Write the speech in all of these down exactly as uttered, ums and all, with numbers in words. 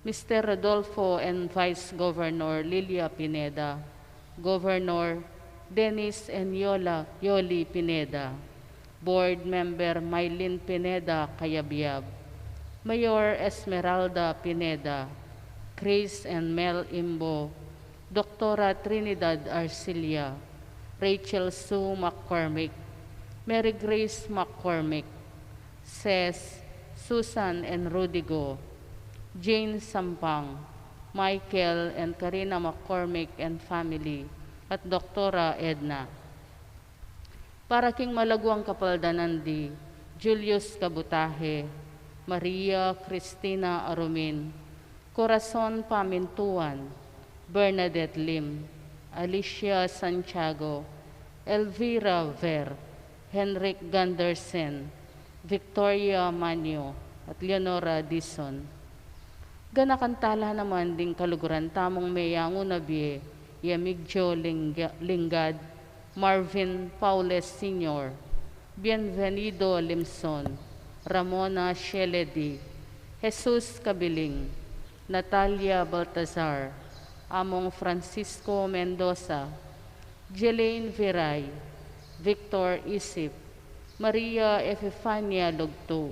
Mister Rodolfo and Vice Governor Lilia Pineda, Governor Dennis and Yola, Yoli Pineda, Board Member Mylene Pineda Cayabyab, Mayor Esmeralda Pineda, Chris and Mel Imbo, Doktora Trinidad Arcilla, Rachel Sue McCormick, Mary Grace McCormick, Ses, Susan and Rudigo, Jane Sampang, Michael and Karina McCormick and family, at Doktora Edna. Para king malaguang kapaldanan di Julius Kabutahe, Maria Cristina Arumin, Corazon Pamintuan, Bernadette Lim, Alicia Santiago, Elvira Ver, Henrik Gandersen, Victoria Manyo, at Leonora Dizon. Ganakan tala naman ding kaluguran tamung meyangu na bie, i Emigdio Lingga-, Lingad, Marvin Paules Senior, Bienvenido Limson, Ramona Sheledy, Jesus Cabiling, Natalia Baltazar, Among Francisco Mendoza, Jelaine Viray, Victor Isip, Maria Epifania Lugtu,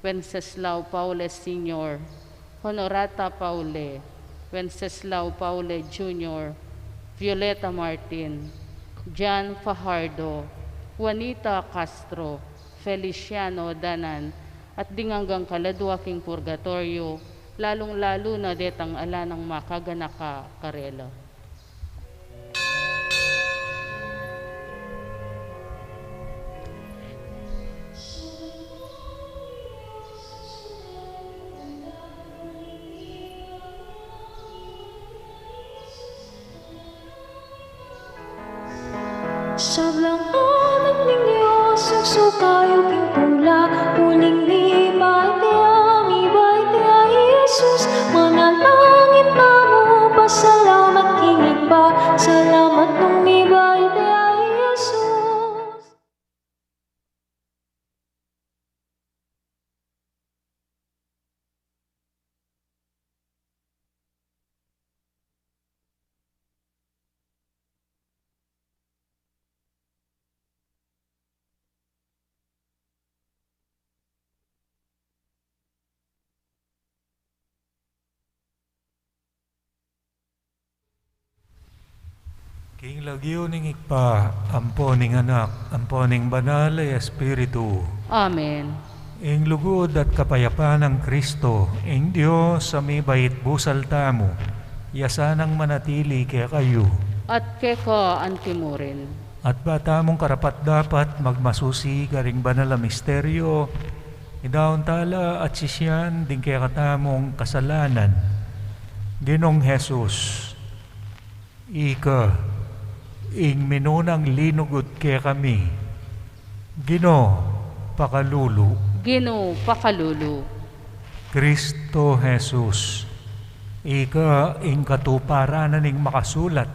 Wenceslao Paules Senior, Honorata Paule, Wenceslao Paule Junior, Violeta Martin, Jan Fajardo, Juanita Castro, Feliciano Danan, at ding anggang kaladua king purgatoryo, lalung-lalu na detang ala nang makaganaka karela. Sablang anak ning Dios, suksu kayu king tula, uling mibait ya, mibait ya i Jesus. Manalangin tamu, pasalamat king Ibpa, salamat nung mibait ya i Jesus. King lagyu ning Ibpa, ampo ning Anak, ampo ning Banal a Espiritu. Amen. Ing lugud at kapayapan nang Kristo, ing Dios a mibait busal tamu, ya sanang manatili kekayu. At keka antimurin. At ba tamung karapat-dapat magmasusi karing banal a misteryo, idaun tala at sisian ding kekatamung kasalanan. Ginung Jesus, ika ing minunang linugud kekami. Ginu, pakalulu. Ginu, pakalulu. Kristo Jesus, ika ing katuparan na ning makasulat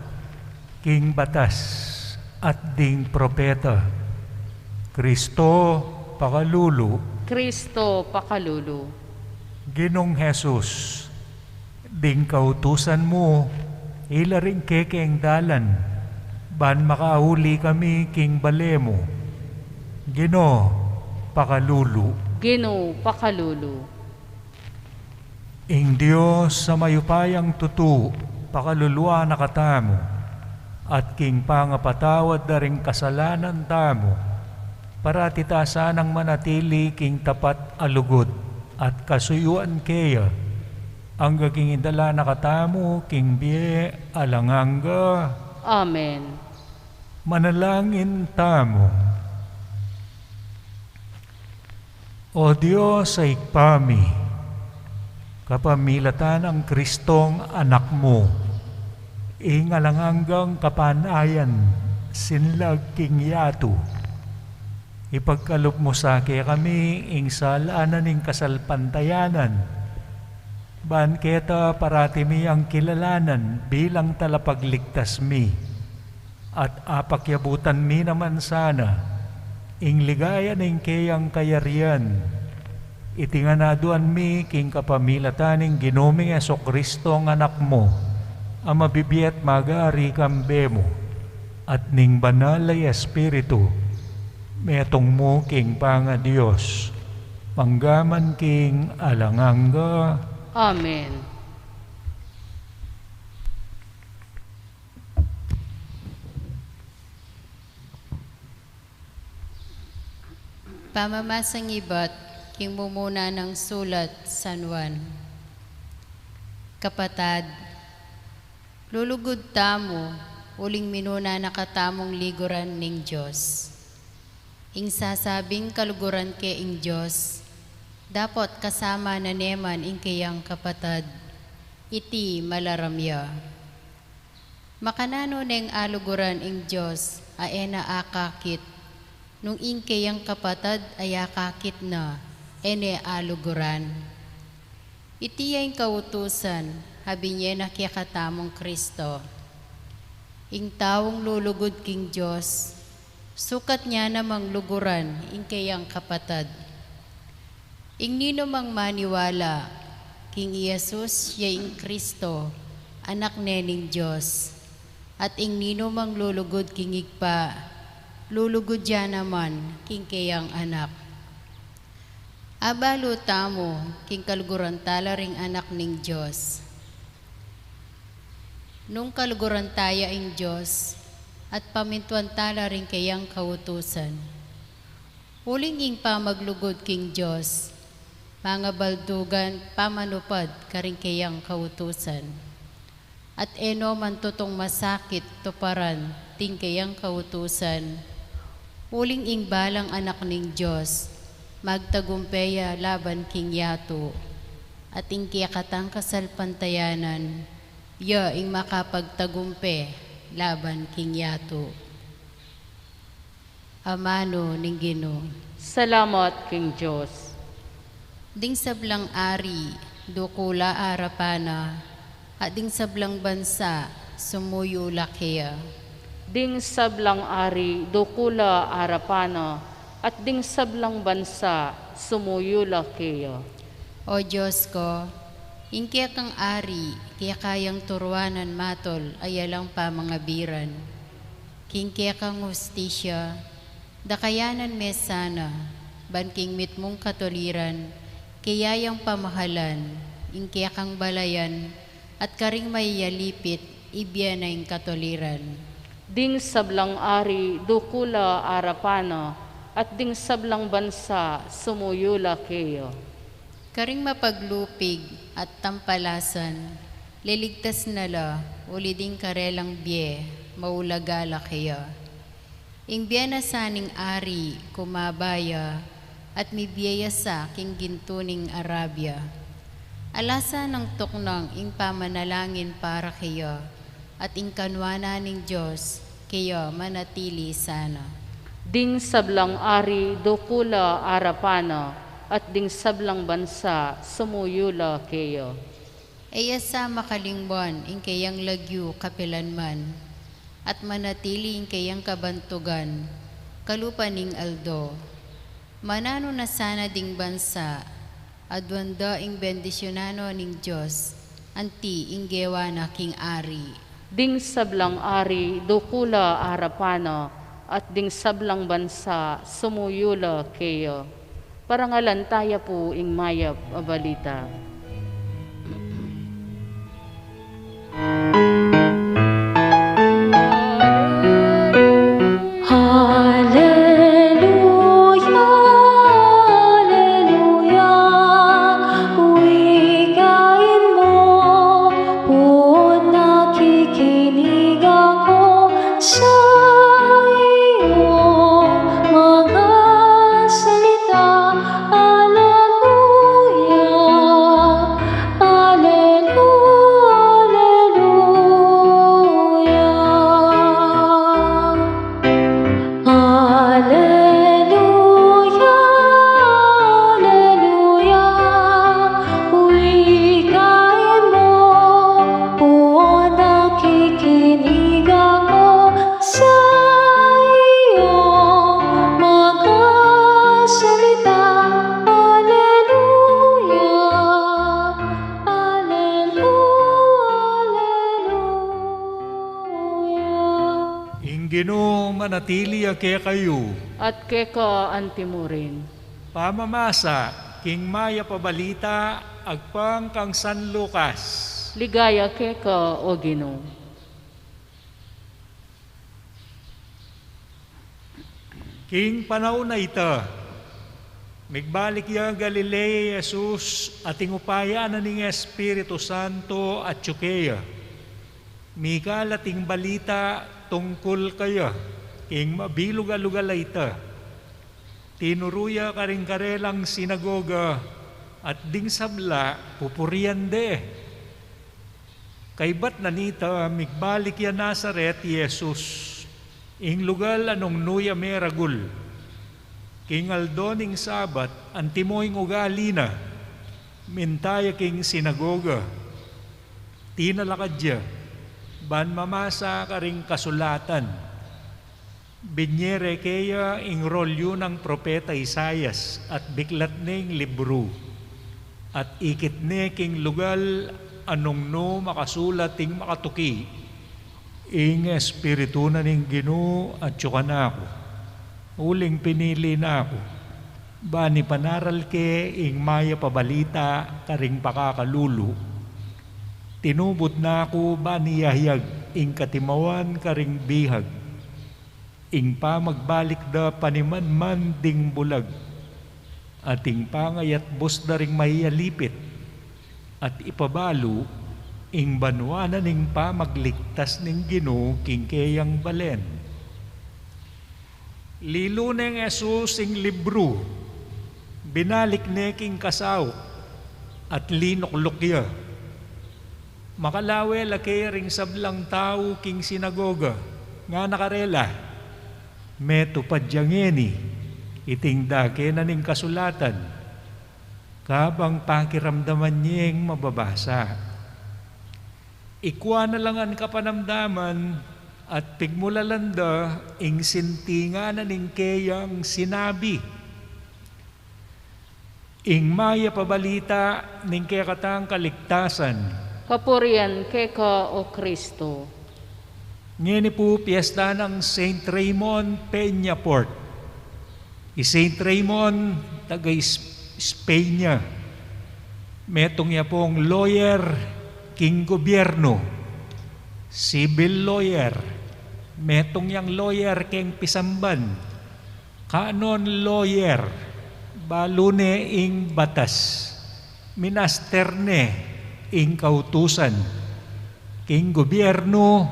king batas at ding propeta. Kristo, pakalulu. Kristo, pakalulu. Ginung Jesus, ding kautusan mu, ila ring kekeng dalan, ban makauli kami king bale mu. Ginu, pakalulu. Ginu, pakalulu. Ing Dios a mayupayang tutu, pakaluluan na katamu, at king pangapatawad da ring kasalanan tamu, parati ta sanang manatili king tapat a lugud at kasuyuan keya, angga king idala na katamu king bie alang angga. Amen. Manalangin tamu. O Dios a Ibpa mi, kapamilatan nang Kristong Anak mu, ing alang anggang kapanayan sinlag king yatu, ipagkalub mu sa kekami ing sala na ning kasalpantayanan, ban keta parati mi yang kilalanan bilang talapagligtas mi, at apakyabutan mi naman sana ing ligaya ning keyang kayarian. Iti ngan aduan mi king kapamilatan ning Ginu ming Jesucristo a Anak mu, a mabibie at magari kambe mu, at ning Banal a Espiritu, metung mu king pangaDios, mangga man king alang angga. Amen. Pamamasang ibat king mumuna nang sulat San Juan. Kapatad, lulugud tamu, uling minuna na katamung liguran ning Dios. Ing sasabing kaluguran ke ing Dios, dapot kasama na ne man ing keyang kapatad, iti malaram ya. Makananu neng aluguran ing Dios a e na akakit, nung ing keyang kapatad a akakit na, e ne aluguran? Iti ya ing kautusan a binie na kekatamung Kristo. Ing taung lulugud king Dios, sukat nia namang luguran ing keyang kapatad. Ing ninumang maniwala king i Jesus ya ing Kristo, Anak ne ning Dios, at ing ninumang lulugud king Ibpa, lulugud ya naman king keyang Anak. Abalu tamu king kaluguran tala ring Anak ning Dios. Nung kaluguran taya ing Dios, at pamintuan tala ring keyang kautusan. Uling ing pamaglugud king Dios, mangabaldugan pamanupad karing keyang kautusan. At e no man tutung masakit tuparan ding keyang kautusan, uling ing balang anak ning Dios, magtagumpe ya laban king yatu, at ing kekatang kasalpantayanan, ya ing makapagtagumpe laban king yatu. Amanu ning Ginu. Salamat king Dios. Ding sablang ari, dukul a arapan na, at ding sablang bansa, sumuyu la keya. Ding sablang ari, dukul a arapan na, at ding sablang bansa, sumuyu la keya. O Dios ko, ing kekang ari, keka yang turuanan matul a yalang pamangabiran. King kekang hustisya, dakayanan me sana, ban king mitmung katuliran, keya yang pamahalan, ing kekang balayan, at karing mayayalipit, ibie na ing katuliran. Ding sablang ari, dukul a arapan na, at ding sablang bansa, sumuyu la keya. Karing mapaglupig at tampalasan, liligtas na la, uli ding karelang bie, maulaga la keya. Ing bie na sa ning ari, kumaba ya, at mibie ya sa king gintu ning Arabia. Ala sanang tuknang ing pamanalangin para keya, at ing kanwanan ning Dios, keya manatili sana. Ding sablang ari, dukul a arapan na, at ding sablang bansa, sumuyu la keya. E ya sa makalingwan ing keyang lagyu kapilan man, at manatili ing keyang kabantugan, kalupa ning aldo. Mananu na sana ding bansa, aduan da ing bendisyunan no ning Dios, anti ing gewa na king ari. Ding sablang ari, dukul a arapan na, at ding sablang bansa, sumuyu la keya. Parangalan taya pu ing mayap a balita. Aleluya, aleluya, wikain mu, pun nakikinig ako sa iyong mga salita. Aleluya. Ginu manatili ya kekayu. At keka antimurin. Pamamasa king Mayap a Balita agpang kang San Lucas. Ligaya keka, O Ginu. King panaun a ita, migbalik ya Galilea i Jesus, at ing upaya na ning Espiritu Santo atyu keya. Mikalat ing balita tungkul kaya king mabilug a lugal a ita. Tinuru ya karing karelang sinagoga, at ding sabla pupurian de. Kaybat na nita, migbalik ya Nazaret i Jesus, ing lugal a nung nu ya meragul. King aldo ning Sabat, antimo ing ugali na, minta ya king sinagoga. Tinalakad ya ban mamasa karing kasulatan. Binie re keya ing rolyu nang propeta Isaias, at biklat ne ing libru, at ikit ne king lugal a nung nu makasulat ing makatuki, "Ing Espiritu na ning Ginu atyu kanaku, uling pinili na ku ban ipanaral ke ing Mayap a Balita karing pakakalulu. Tinubud na ku ban iyayag ing katimawan karing bihag, ing pamagbalik da panimanman ding bulag, at ing pangayatbus da ring mayalipit, at ipabalu ing banua na ning pamagligtas ning Ginu king keyang balen." Lilu neng Jesus ing libru, binalik ne king kasauk, at linukluk ya. Makalawe la keya ring sablang tau king sinagoga, ngana karela, "Metupad ya ngeni iting dake na ning kasulatan, kabang pakiramdaman yeng mababasa." Ikua na la ngan kapanamdaman, at pigmulalan da ing sintingan na ning keyang sinabi. Ing Mayap a Balita ning kekatang kaligtasan. Kapurian keka, O Kristo. Ngeni pu piesta nang Saint Raymond Peñafort. I Saint Raymond, taga Is-, Spain ya. Metung ya pung lawyer king gobyernu, civil lawyer, metung yang lawyer keng pisamban, canon lawyer, balu ne ing batas, minaster ne ing kautusan king gobyernu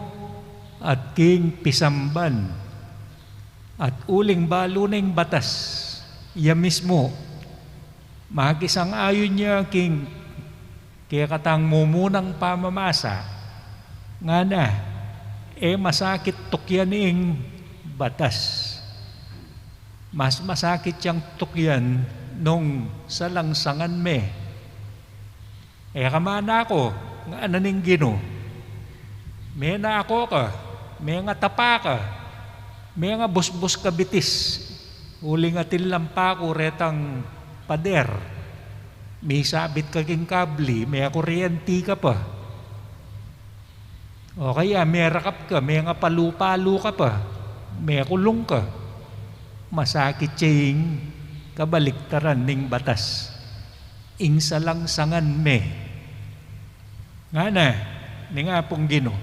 at king pisamban. At uling balu ne ing batas, ya mismu, makisang-ayun ya king kekatang mumunang pamamasa, ngana, "E masakit tukyan ing batas. Mas masakit yang tukyan nung salangsangan me." "E ka manako," ngana ning Ginu. "Menako ka, mengatapa ka, mengabusbus ka bitis, uling atin lampa ku retang pader. Misabit ka king kabli, mekuryenti ka pa. O kaya merakap ka, mengapalu-palu ka pa, mekulung ka." Masakit ya ing kabaliktaran ning batas, ing salangsangan me. Ngana ning Apung Ginu,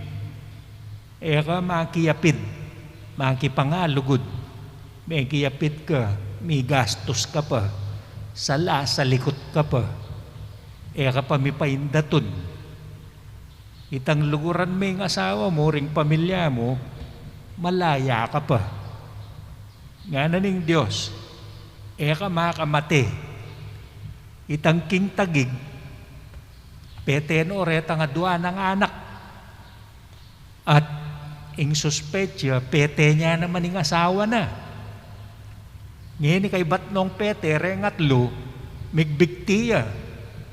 "E ka makiapid, makipangalugud. Mekiapid ka, migastus ka pa, sala-salikut ka pa. E ka pa mipaindatun. Itang luguran me ing asawa mu ring pamilya mu, malaya ka pa." Ngana ning Dios, "E ka makamate. Itang king tagig, pete no retang adua nang anak. At ing suspetsa, pete na naman ing asawa na. Ngeni kaybat nong pete reng atlu, migbigti ya,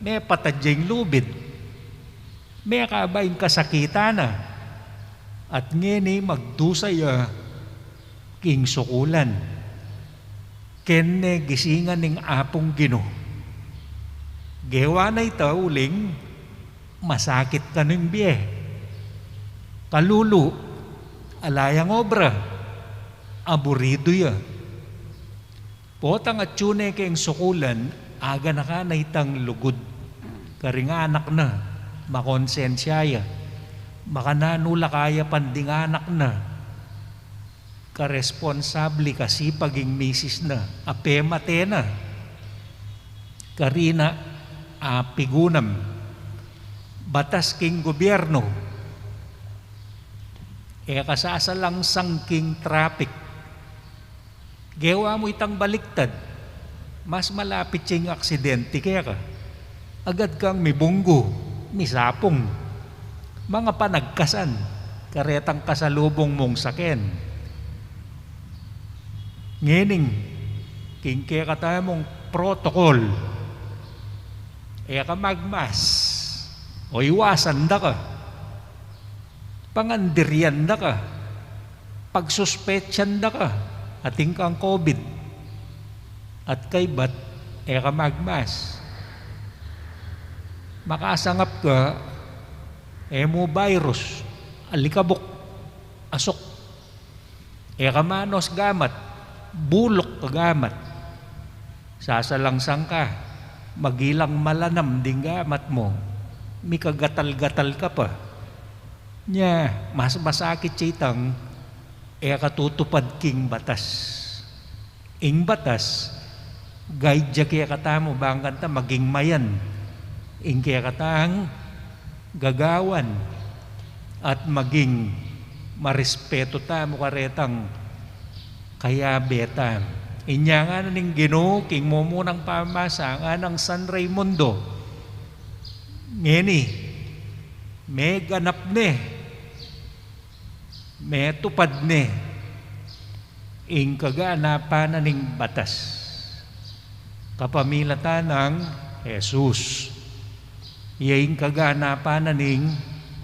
mepatad ya ing lubid. Mekaba ing kasakitan na. At ngeni magdusa ya king sukulan." Kene gisingan ning Apung Ginu, "Gewa na ita uling masakit kanu ing bie. Kalulu, Ala yang obra, aburidu ya. Potang atyu ne keng sukulan, aganaka na itang lugud. Karing anak na, makonsensya ya. Makananu la kayapan ding anak na, karesponsable, kasipag ing misis na, apemate na. Karina, apigunam. Batas king gobyerno, e ka sasalangsang king traffic. Gewa mu itang baliktad, mas malapit ya ing aksidente keka. Agad kang mibunggu, misapung, mangapanagkasan karetang kasalubung mung saken. Ngening, king kekatamung protocol, e ka magmas, o iwasan da ka, pangandirian da ka, pagsuspetsan da ka, atin kang COVID, at kaybat, e ka magmas. Makasangap ka, e mu virus, alikabuk, asuk. E ka manos gamat, buluk ka gamat. Sasalangsang ka, magilang malanam ding gamat mu, mikagatal-gatal ka pa. Nya, mas masakit ya itang e ka tutupad king batas. Ing batas, guide ya kekatamu bang kanta maging mayan ing kekatang gagawan at maging marespeto tamu karetang kayabe tamu. Inya ngana ning Ginu king mumunang pamasa, ngana nang San Raymundo, ngeni, meganap ne, metupad ne ing kaganapan na ning batas kapamilatan nang Jesus. Iya ing kaganapan na ning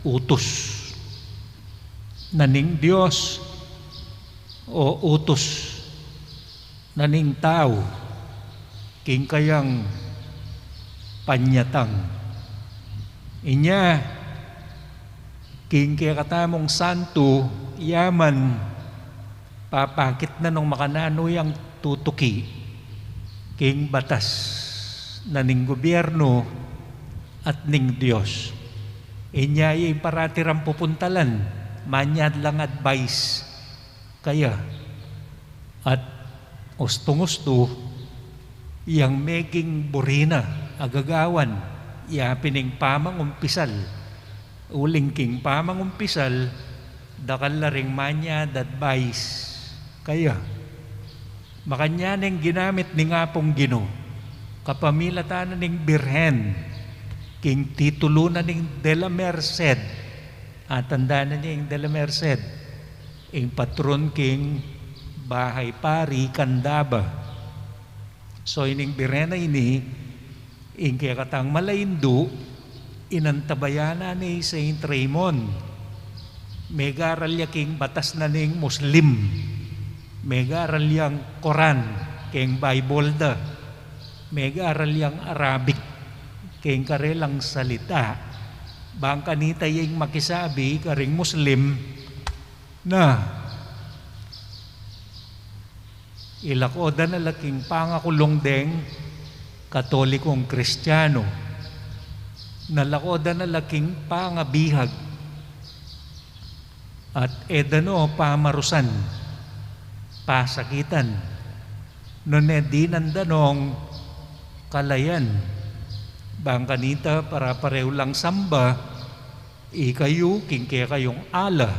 utus na ning Dios o utus na ning tau king kayang panyatang. Inya, king kekatamung santu yaman, papakit na nung makananu yang tutuki king batas na ning gobyerno at ning Dios. Inya ya ing parati rang pupuntalan, manyad lang advice kaya. At ustung-ustu, yang meging buri na a gagawan, ya pin ing pamangumpisal. Uling king pamangumpisal, dakal la ring manyad advice kaya. Makanyan neng ginamit ning Apung Ginu kapamilatan na ning Birhen king titulu na ning De la Merced. Atandanan ye ing De la Merced, ing patron king Bahay Pari, Candaba. So, ining Birhen a ini, ing kekatang mala Indu, inantabayanan ne i Saint Raymond. Megaral ya king batas na ning Muslim. Megaral yang Koran keng Bible da. Megaral yang Arabic keng karelang salita. Bang kanita ya ing makisabi karing Muslim na ilako da na la king pangakulung deng Katolikong Kristiano, na lako da na la king pangabihag, at e da no pamarusan, pasakitan, nune dinan da nong kalayan. Bang kanita pare-parehu lang samba, ikayu king kekayung Allah,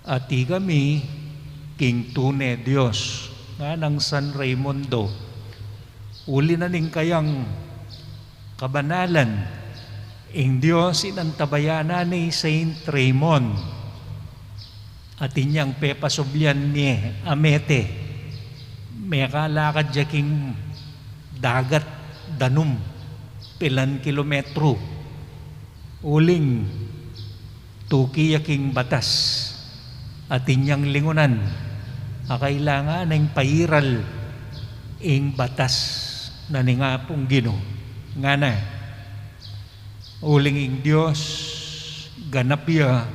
at ikami king tune Dios, nganang San Raymundo. Uli na ning kayang kabanalan, ing Dios inantabayanan ne i Saint Raymond. Atin yang pepasublian ne a mete. Mekalakad ya king dagat, danum, pilan kilometro. Uling tuki ya king batas, atin yang lingunan a kailangan neng pairal ing batas na ning Apung Ginu. Ngana, uling ing Dios ganap ya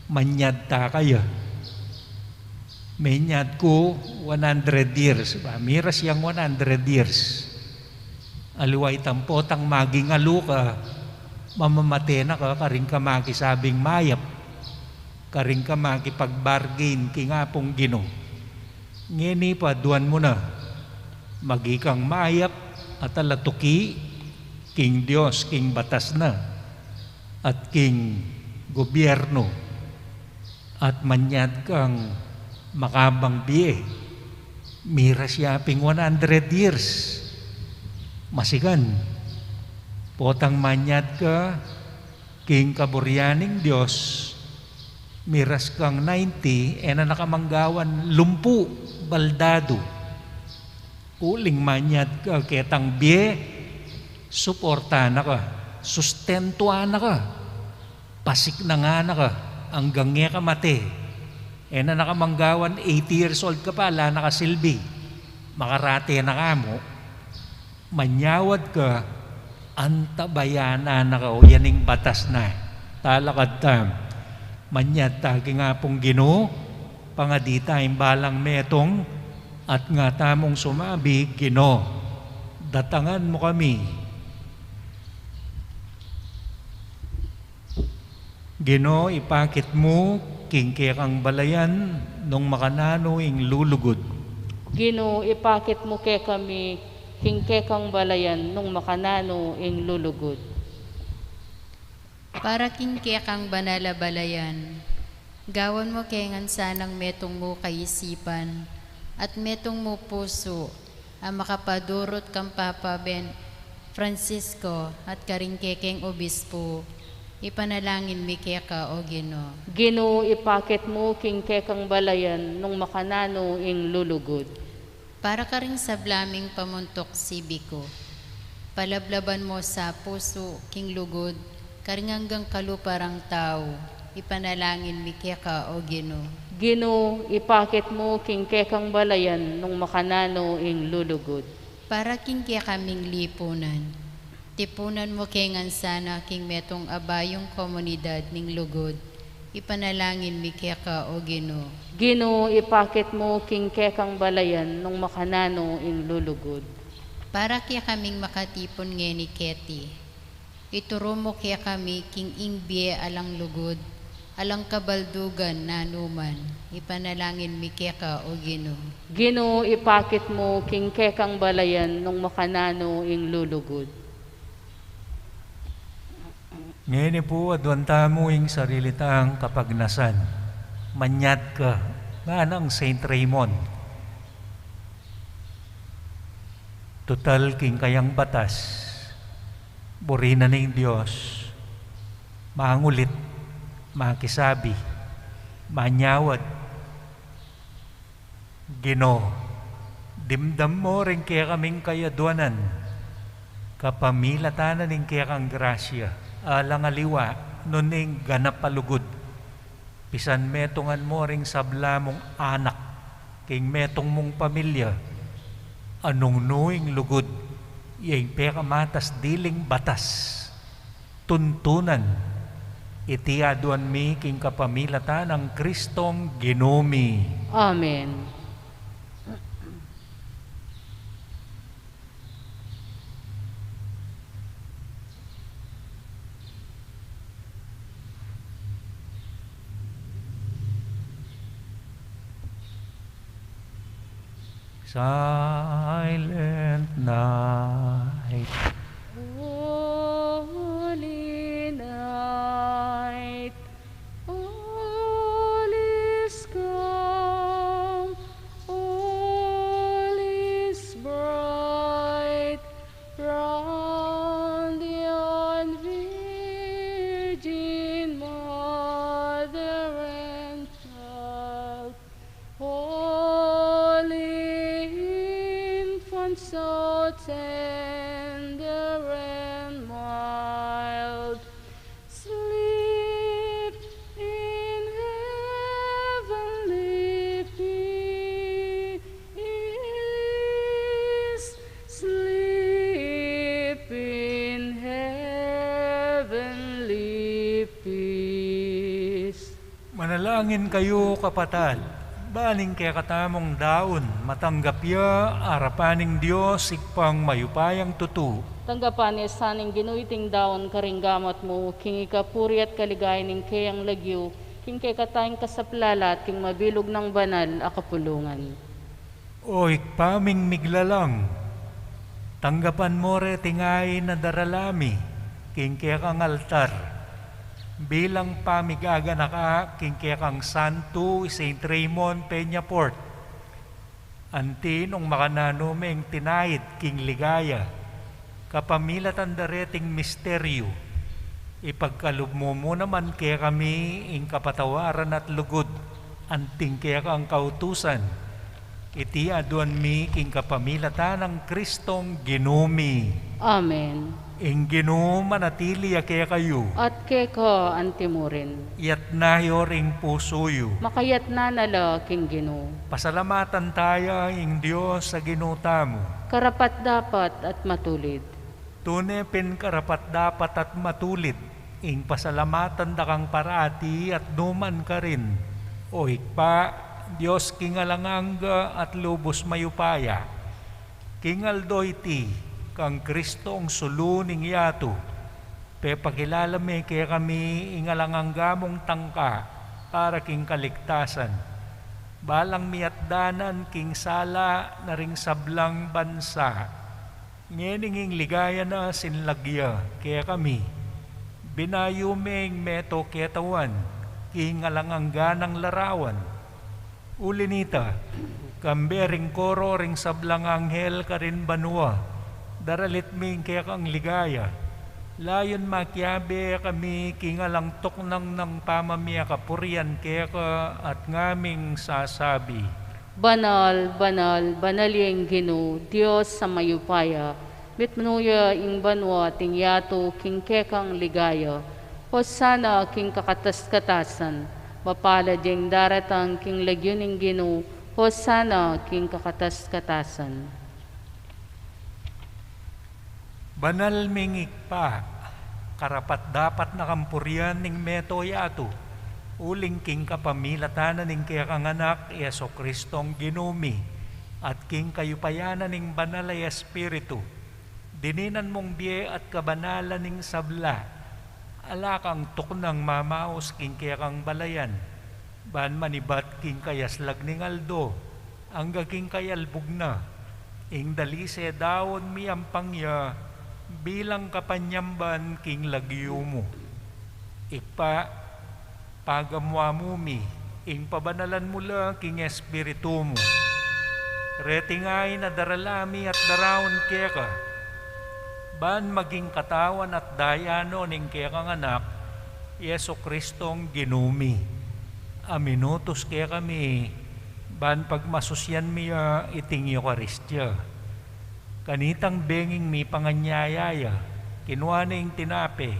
Manyad ta kaya. Menyad ku one hundred years. Ba, miras yang one hundred years. Aliwa itang potang magingalu ka, mamamate na ka, karin ka makisabing mayap, karin ka makipag-bargain king Apung Ginu. Ngeni pa, aduan mu na, maging kang mayap at alatuki king Dios, king batas na, at king gobyerno, at manyad kang makabang bie. Miras ya ping one hundred years. Masigan, potang manyad ka king kaburian ning Dios, miras kang ninety, e na na ka manggawan lumpu, baldadu. Uling manyad ka ketang bie, suporta na ka, sustentuan na ka, pasiknangan na ka, anggang e ka mate. E na na ka manggawan eighty years old ka pa, ala na ka silbi. Makarate na ka mu. Manyawad ka, antabayanan na ka, o yan ing batas na. Talakad ta. Manyad ta king Apung Ginu, pangadi ta ing balang metung, at nga tamung sumabi, Ginu, datangan mu kami. Ginu, ipakit mu king kekang balayan nung makananu ing lulugud. Ginu, ipakit mu kekami king kekang balayan nung makananu ing lulugud. Para king kekang banal a balayan, gawan mu ke ngan sanang metung mu kaisipan at metung mu pusu a makapadurut kang Papa Ben Francisco at karing kekeng obispo, ipanalangin mi keka, o Ginu. Ginu, ipakit mu king kekang balayan nung makananu ing lulugud. Para karing sabla ming pamuntuk sibiku, palablaban mu sa pusu king lugud, karing anggang kalupa rang tau, ipanalangin mi keka, o Ginu. Ginu, ipakit mu king kekang balayan nung makananu ing lulugud. Para king kekaming lipunan, tipunan mu ke ngan sana king metung a bayung komunidad ning lugud, ipanalangin mi keka, o Ginu. Ginu, ipakit mu king kekang balayan nung makananu ing lulugud. Para kekaming makatipun ngeni keti, ituru mu kekami king ing bie alang lugud, alang kabaldugan nanuman, ipanalangin mi keka, o Ginu. Ginu, ipakit mu king kekang balayan nung makananu ing lulugud. Ngeni pu, aduan tamu ing sarili tang kapagnasan. Manyad ka, nganang Saint Raymond. Tutal king kayang batas, buri na ning Dios, mangulit, makisabi, manyawad. Ginu, dimdam mu ring kekaming kayaduanan, kapamilatan na ning kekang grasya, alang aliwa, nune ing ganap a lugud. Pisan metungan mu ring sabla mung anak, king metung mung pamilya, a nung nu ing lugud, ya ing pekamatas diling batas. Tuntunan, iti aduan mi king kapamilatan nang Kristong Ginu mi. Amen. Silent night. Holy night, all is calm, all is bright, round yon Virgin Mother and Child, Holy Infant, so tender and mild, sleep in heavenly peace, sleep in heavenly peace. Manalangin kayu, kapatad, ban ing kekatamung daun matanggap ya arapan ning Dios Ibpang mayupayang tutu. Tanggapan na sa ning Ginu iting daun karing gamat mu, king ikapuri at kaligayan ning keyang lagyu, king kekatang kasaplalan at king mabilug nang banal a kapulungan. O Ibpa ming miglalang, tanggapan mu reting ain a darala mi king kekang altar, bilang pamigaganaka king kekang santu i Saint Raymond Peñafort. Anti nung makananu meng tinaid king ligaya kapamilatan da reting misteryu, ipagkalub mu mu naman kekami ing kapatawaran at lugud anting kekang kautusan. Iti aduan mi king kapamilatan nang Kristong Ginu mi. Amen. Ing Ginu manatili ya kekayu. At keka anti mu rin. Iyatas yu ring pusu yu. Makayatas na la king Ginu. Pasalamatan taya ing Dios a Ginu tamu. Karapat-dapat at matulid. Tune pin karapat-dapat at matulid ing pasalamatan da kang parati at nukarin man, O Ibpa, Dios king alang angga at lubus mayupaya. King aldo iti, kang Kristong sulu ning yatu, pepakilala me kekami ing alang angga mung tangka para king kaligtasan, balang miatdanan king sala na ring sablang bansa. Ngening ing ligaya na sinlag ya kekami, binayu me ing meto ketawan king alang angga nang larawan. Uli nita, kambe ring koro ring sablang anghel karin banua, daralit mi ing kekang ligaya, layun makiabe kami king alang tuknang nang pamamikapurian keka at ngaming sasabi: Banal, banal, banal ya ing Ginu, Dios a mayupaya, mitmu ya ing banua at ing yatu king kekang ligaya. Hosana king kakatas-katasan. Mapalad ya ing daratang king lagyu ning Ginu. Hosana king kakatas-katasan. Banal ming Ibpa, karapat-dapat na kang purian ing meto yatu, uling king kapamilatan na ning kekang Anak, Jesu-Kristong Ginu mi, at king kayupayan na ning Banal a Espiritu, dininan mung bie at kabanalan ning sabla, ala kang tuknang mamaus king kekang balayan, ban manibat king kayaslag ning aldo, angga king kayalbug na, ing dalise daun miyampang ya, bilang kapanyamban king lagyu mu. Ibpa, pagamu-amu mi, ing pabanalan mu la king Espiritu mu. Reting ain a darala mi at daraun keka, ban maging katawan at daya no ning kekang Anak, Jesu-Kristong Ginu mi, a minutus kekami, ban pagmasusian mi ya iting Eukaristia. Kanitang benging mipanganyaya ya, kinua ne ing tinape,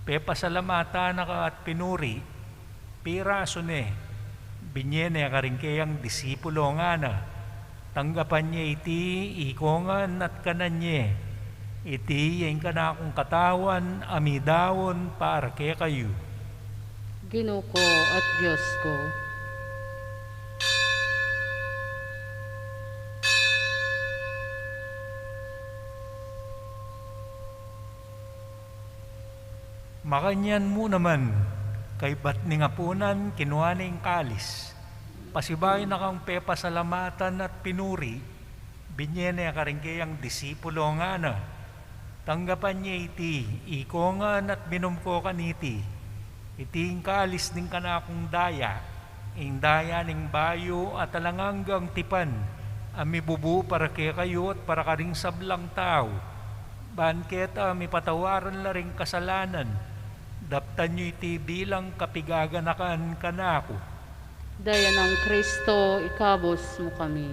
pepasalamatan na ka at pinuri, pirasu ne, binie ne karing keyang disipulo ngana, tanggapan ye iti ikongan at kanan ye, iti ya ing kanakung katawan a midaun para kekayu. Ginu ku at Dios ku. Makanyan mu naman, kaybat ning apunan, kinua ne ing kalis, pasibayu na kang pepasalamatan at pinuri, binie ne karing keyang disipulo ngana, tanggapan ye iti ikongan at minum ko kaniti, iti ing kalis ning kanakung daya, ing daya ning bayu at alang anggang tipan, a mibubu para kekayu at para karing sablang tau, ban keta mipatawaran la ring kasalanan. Daptan yu iti bilang kapigaganakan kanaku. Daya nang Kristo, ikabus mu kami.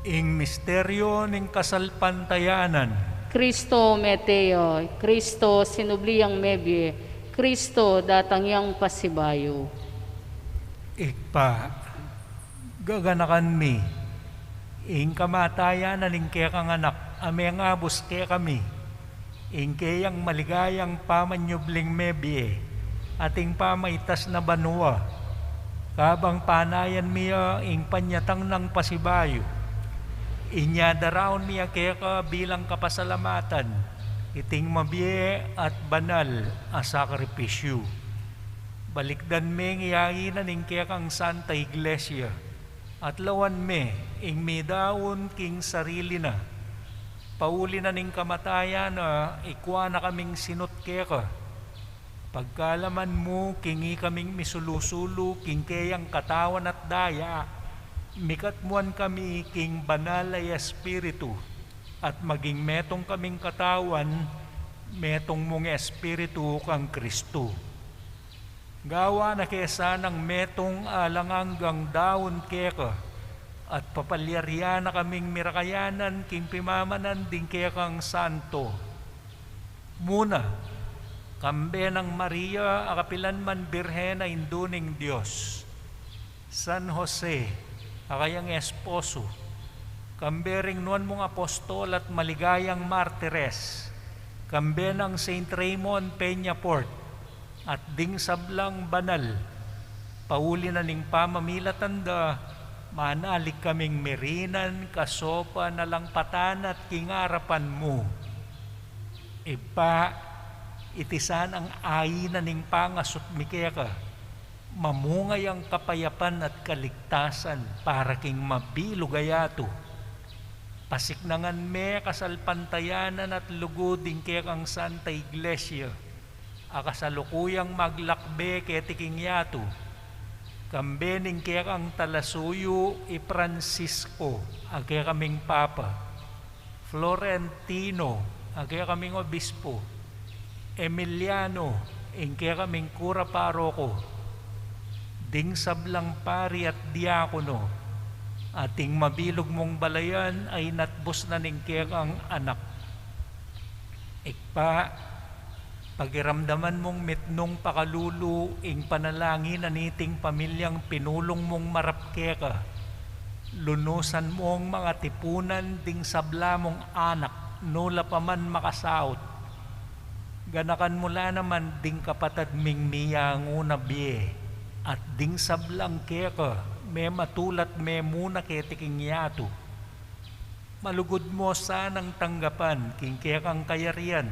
Ing misteryo ning kasalpantayanan. Kristo mete ya, Kristo sinubli yang mebie, Kristo datang yang pasibayu. Ibpa, gaganakan mi ing kamatayan na ning kekang Anak a mengabus kekami, ing keyang maligayang pamanyubling mebie, at ing pamaitas na banua, kabang panayan mi ya ing panyatang nang pasibayu. Inya daraun mi ya keka bilang kapasalamatan iting mabie at banal a sakripisyu. Balikdan meng iyain na ning kekang Santa Iglesia, at lawan me ing midaun king sarili na. Pauli na ning kamatayan na, ikua na kaming sinut keka. Pagkalaman mu king ikaming misulu-sulu king keyang katawan at daya, mikatmuan kami king banal a Espiritu, at maging metung kaming katawan, metung mung Espiritu kang Kristu. Gawa na ke sanang metung alang anggang daun keka, at papalyarian na kaming mirakayanan king pimamanan ding kekang santo. Muna, kambe nang Maria a kapilan man Birhen a Indu ning Dios, San Jose a kayang esposo, kambe ring nuan mung apostol at maligayang martires, kambe nang Saint Raymond Peñafort, at ding sablang banal, pauli na ning pamamilatan da, manalig kaming mirinan, kasopan, alang patanat king arapan mu. Ibpa, iti sanang ain na ning pangasut mi keka, mamunga yang kapayapan at kaligtasan para king mabilug a yatu. Pasiknangan me kasalpantayanan at lugud ing kekang Santa Iglesia, a kasalukuyang maglakbe keti king yatu, kambe ning kekang talasuyu i Francisco a kekaming Papa, Florentino a kekaming Obispo, Emiliano ing kekaming Kura Paroko, ding sablang pari at diakono, at ing mabilug mung balayan a inatbus na ning kekang anak. Ibpa, pakiramdaman mung mitmung pakalulu ing panalangin na niting pamilyang pinulung mung marap keka. Lunusan mung mangatipunan ding sabla mung anak, nula pa man makasaut. Ganakan mu la naman ding kapatad ming miyangu na bie, at ding sablang keka, mematulat me muna keti king yatu. Malugud mu sanang tanggapan king kekang kayarian,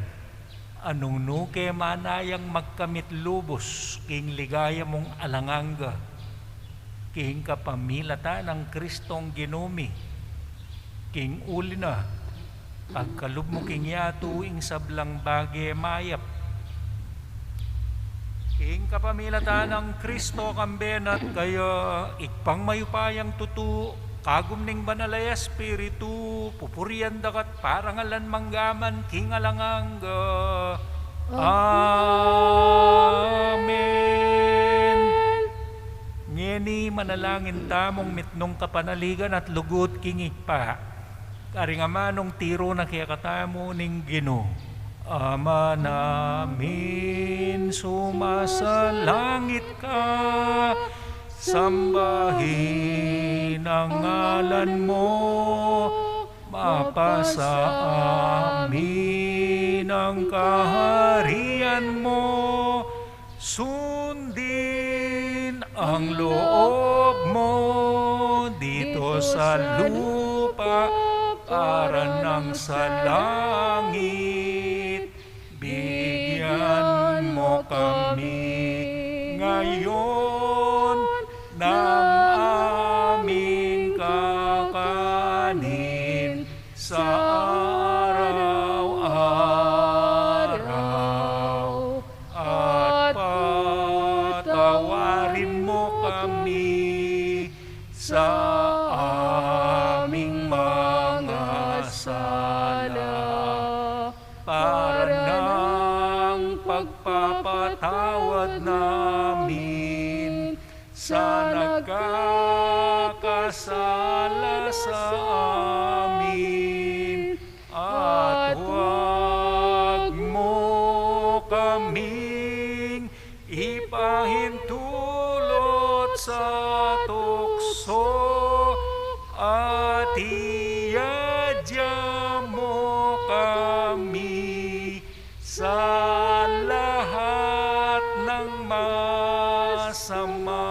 a nung nu ke manayang magkamit lubus king ligaya mung alang angga, king kapamilatan nang Kristong Ginu mi, king uli na, pagkalub mu king yatu ing sablang bage mayap. King kapamilatan nang Kristo, kambe na at kaya, Ibpang mayupayang tutu, kagum ning Banal a Espiritu, pupurian da ka at parangalan manggaman king alang angga. Amen. Ngeni manalangin tamung mitmung kapanaligan at lugud king Ibpa. Karing amanung tiru na kekatamu ning Ginu. Ama namin, sumasalangit ka, sambahin ang ngalan mo, mapasa amin ang kaharian mo, sundin ang loob mo dito sa lupa para nang sa langit. Bigyan mo kami ngayon ng aming kakanin sa araw-araw, at patawarin mo kami sa aming mga sala, para ng pagpapatawad namin sa nagkakasala sa amin, at huwag mo kaming ipahintulot sa tukso, at iadya mo kami Sa lahat ng masama.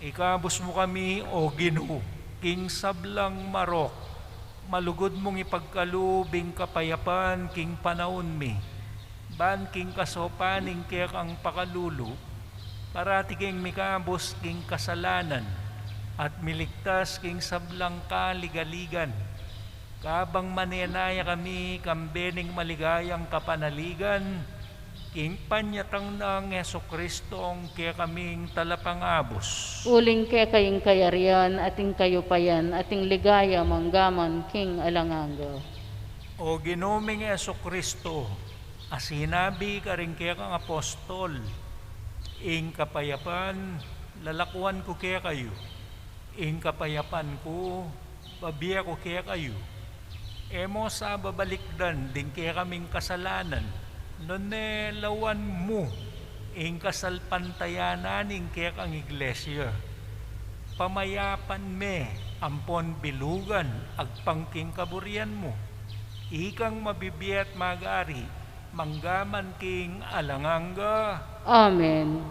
Ikabus mu kami, O Ginu, king sablang marok, malugud mung ipagkalub ing kapayapan king panaun mi, ban king kasaupan ning kekang pakalulu, parati keng mikabus king kasalanan, at miligtas king sablang kaligaligan. Kabang manenaya kami kambe ning maligayang kapanaligan, king panyatang nang Jesucristo, ing kekaming talapangabus. Uling keka ing kayarian, at ing kayupayan, at ing ligaya, manggaman king alang angga. O Ginu ming Jesucristo, a sinabi karing kekang apostol, ing kapayapan lalakuan ku kekayu, ing kapayapan ku babie ku kekayu. E mu sa babalikdan ding kekaming kasalanan, nune lawan mu ing kasalpantayanan ning kekang iglesia. Pamayapan me ampon bilugan agpang king kaburian mu. Ikang mabibie at magari, manggaman king alang angga. Amen.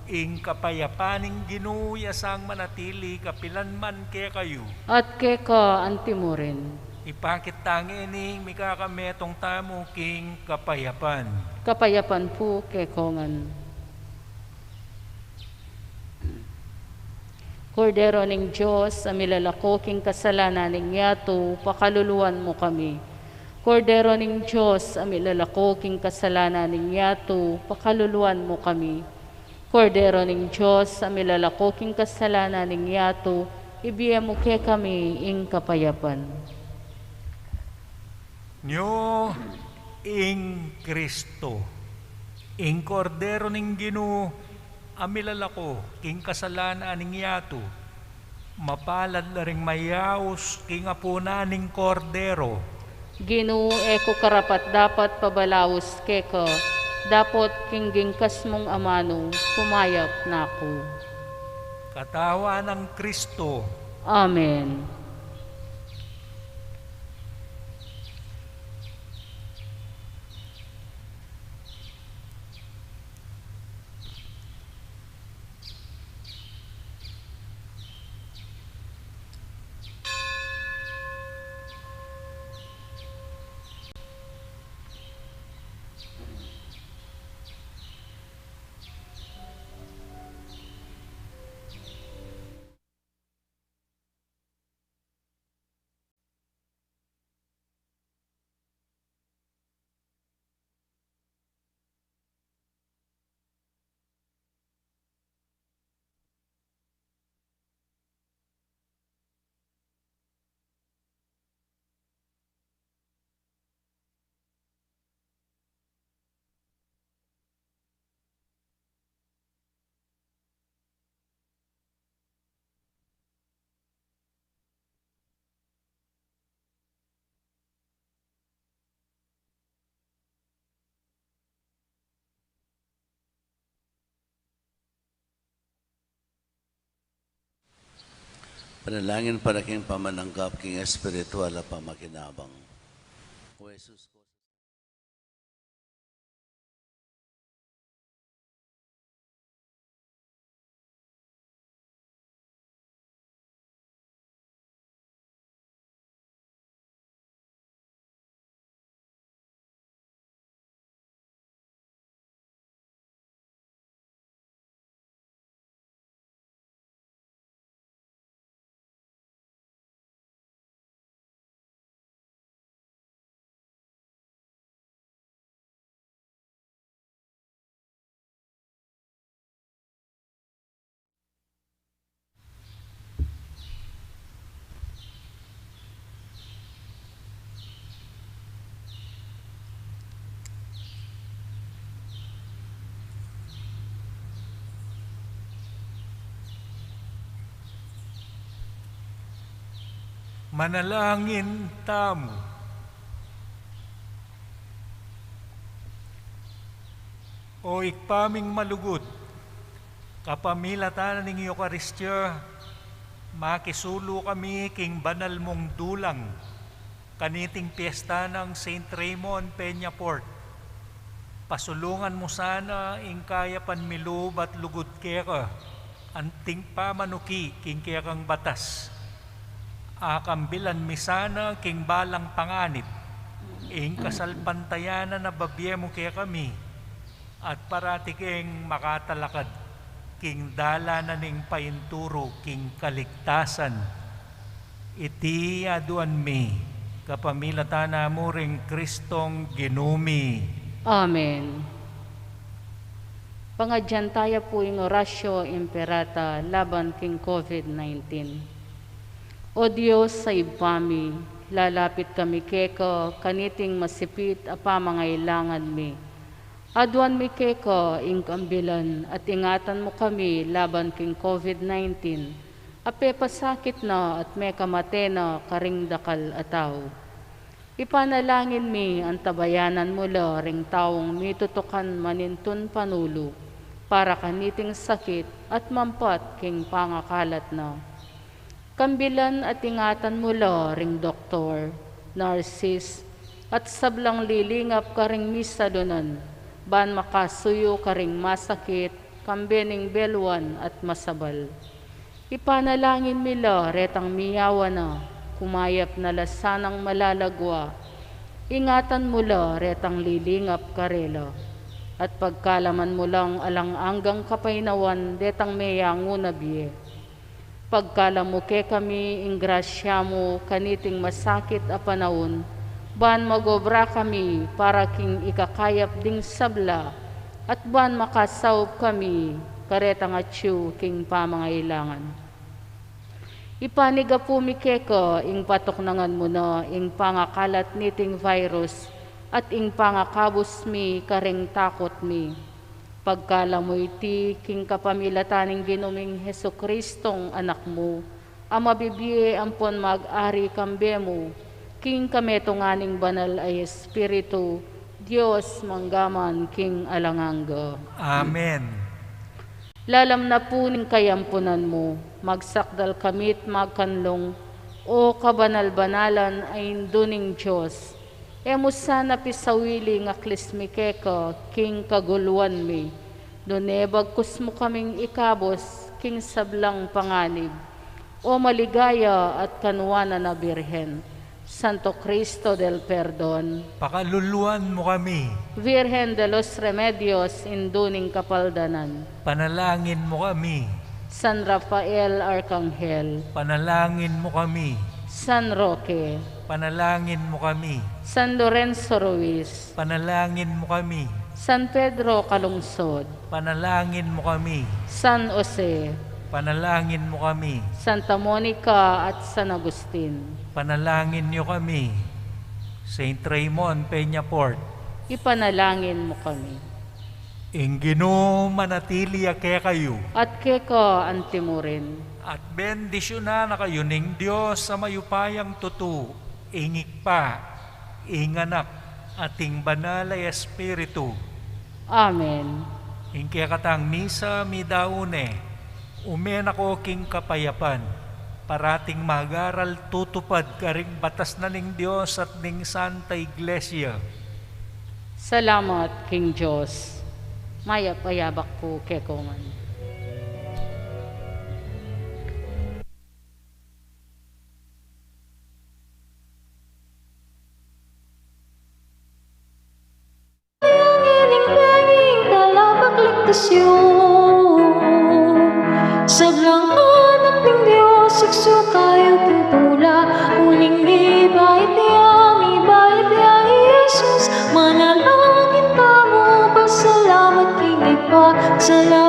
Ing kapayapan ning Ginu ya sang manatili kapilan man kekayu. At keka antimurin. Ipakit ta ngening mikakametung tamu king kapayapan. Kapayapan pu kekongan. Kordero ning Dios, a milalako king kasalanan ning yatu, pakaluluan mu kami. Kordero ning Dios, a milalako king kasalanan ning yatu, pakaluluan mu kami. Kordero ning Dios, a milalako king kasalanan ning yatu, ibie mu kekami ing kapayapan. Nyo ing Kristo, ing Kordero ning Ginu, a milalako king kasalanan ning yatu. Mapalad la ring mayaus king apunan ning Kordero. Ginu, e ku karapat-dapat pabalaus keka, dapot king gingkas mung amanu, kumayap na ku. Katawan nang Kristo. Amen. Panalangin para king pamananggap king espiritual a pamakinabang. O Jesus, Manalangin tamu. O Ibpa ming malugud, kapamilatan ning Eukaristia, makisulu kami king banal mung dulang. Kaniting piesta nang Saint Raymond Peñafort, pasulungan mu sana ing kayapan mi lub at lugud keka, anting pamanuki king kekang batas. Akambilan mi sana king balang panganib ing kasalpantayanan a babie mu kekami, at parati keng makatalakad king dalan na ning painturu king kaligtasan. Iti aduan mi kapamilatan na mu ring Kristong Ginu mi. Amen. Pangadyan taya pu ing Oratio Imperata laban king COVID nineteen. O Dios a Ibpa mi, lalapit kami keka kaniting masipit a pamangailangan mi. Aduan mi keka ing kambilan at ingatan mu kami laban king COVID nineteen, a pepasakit na at mekamate na karing dakal a tau. Ipanalangin mi antabayanan mu la ring taung mitutukan manintun panulu para kaniting sakit at mampat king pangakalat na. Kambilan at ingatan mu la ring doktor, nurses, at sablang lilingap karing misalunan, ban makasuyu karing masakit, kambe ning beluan at masabal. Ipanalangin mi la retang miyawa na, kumayap na la sanang malalagwa. Ingatan mu la retang lilingap karela, at pagkalaman mu lang alang anggang kapaynawan detang meyangu na bie. Pagkalam mu kekami ing grasya mu kaniting masakit a panaun, ban magobra kami para king ikakayap ding sabla, at ban makasaup kami karetang atiu king pamangailangan. Ipanigapu mi keka ing patuknangan mu na ing pangakalat niting virus, at ing pangakabus mi karing takut mi. Pagkalam mu iti king kapamilatan ning Ginu ming Jesucristong Anak mu, a mabibie ampon mag-ari kambe mu, king kametungan ning Banal a Espiritu, Dios mangga man king alang angga. Amen. Lalam na pu ning kayampunan mu, magsakdal kami't magkanlung, O kabanal-banalan a Indu ning Dios, e mu sana pisawili ing aklis mi keka king kaguluan mi, nune bagkus mu kaming ikabus king sablang panganib, O maligaya at kanuanan a Birhen, Santo Cristo del Perdon, pakaluluan mu kami. Virgen de los Remedios, Indu ning Kapaldanan, panalangin mu kami. San Rafael Arkanghel, panalangin mu kami. San Roque, panalangin mu kami. San Lorenzo Ruiz, panalangin mu kami. San Pedro Calungsod, panalangin mu kami. San Jose, panalangin mu kami. Santa Monica at San Agustin, panalangin yu kami. Saint Raymond Peñafort, ipanalangin mu kami. Ing Ginu manatili ya kekayu. At keka anti mu rin. At bendisyunan na kayu ning Dios a mayupayang tutu, ing Ibpa, ing Anak, at ing Banal a Espiritu. Amen. Ing kekatang misa midaun ne, ume na ko king kapayapan, parating magaral tutupad karing batas na ning Dios at ning Santa Iglesia. Salamat king Dios. Mayap a yabak pu kekongan. Ining benging talapagligtas yu. Sablang anak ning Dios, siksu kayu tutula. Uling mibait ya, mibait ya i Jesus. Manalangin tamu, pasalamat king Ibpa. Salamat.